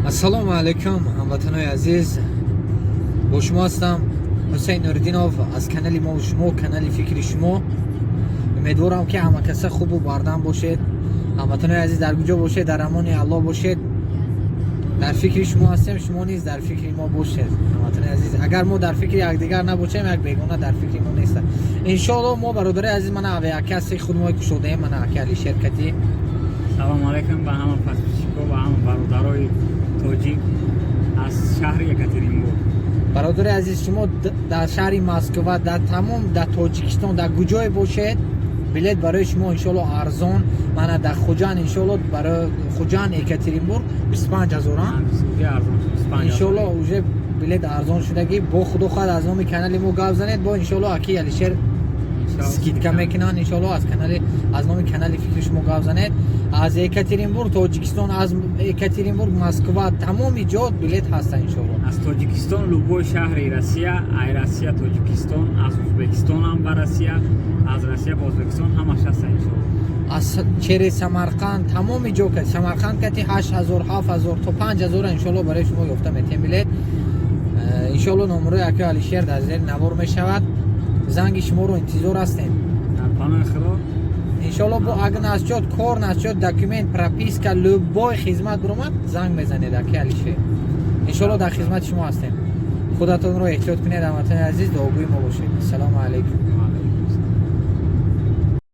Ассалому алайкум, ҳамватанои азиз. Бо шумо ҳастам Ҳусейн Нуриддинов аз канали мо шумо, канали фикри шумо. Умедворам, ки ҳама каса хубу бардам бошед. Ҳамватанои азиз, дар куҷо бошед, дар амони Аллоҳ бошед. Дар фикри шумо ҳастем, шумо низ дар фикри мо бошед. Ҳамватанои азиз, агар мо дар фикри якдигар набошем, як бегона дар фикри мо нест. Иншоалло, мо, бародари азиз, мана авиакасси худ мо кушодаем, мана аки Алишер кати. Салом алейкум ба ҳама подписчико, ба ҳама бародарои тоҷик аз шаҳри Екатеринбург. Бародари азиз, шумо дар шаҳри Москва, дар тамом, дар Тоҷикистон, дар куҷое бошед, билет барои шумо, иншоалло, арзон. Мана дар Хуҷанд, иншоалло, барои Хуҷанд Екатеринбург 25 ҳазорам. Уже арзон шуд, 25. Иншоалло, уже билет арзон шудагӣ. Бо худо хоҳад, аз номи канали мо гап занед, бо иншоалло аки Алишер Иншоалло. скидка мекунанд. Иншоалло, аз канали, аз номи канали фикри шумо гап занед. Аз Екатеринбург Тоҷикистон, аз Екатеринбург Москва, тамоми ҷо билет ҳаста, иншоалло. Аз Тоҷикистон любой шаҳри Россия, ай Россия Тоҷикистон, аз Ӯзбекистон ҳам ба Россия, аз Россия ба Ӯзбекистон, ҳамаш ҳаста, иншоалло. Аз через Самарқанд, тамоми ҷо кати Самарқанд кати 8000, 7000 то 5000, иншоалло, барои шумо ёфта метем билет. Иншоалло, номерои аки Алишер дар зери навор мешавад. Занги шуморо интизор ҳастем. Дар паноҳи Худо. Иншоалло, бо агар насчёт кор, насчёт документ, прописка, любой хизмат биромад, занг мезанед аки Алишер. Иншоалло, дар хизмати шумо ҳастем. Худатонро эҳтиёт кунед, ҳамватани азиз, дуогӯи мо бошед. Ассалому алайкум. Ва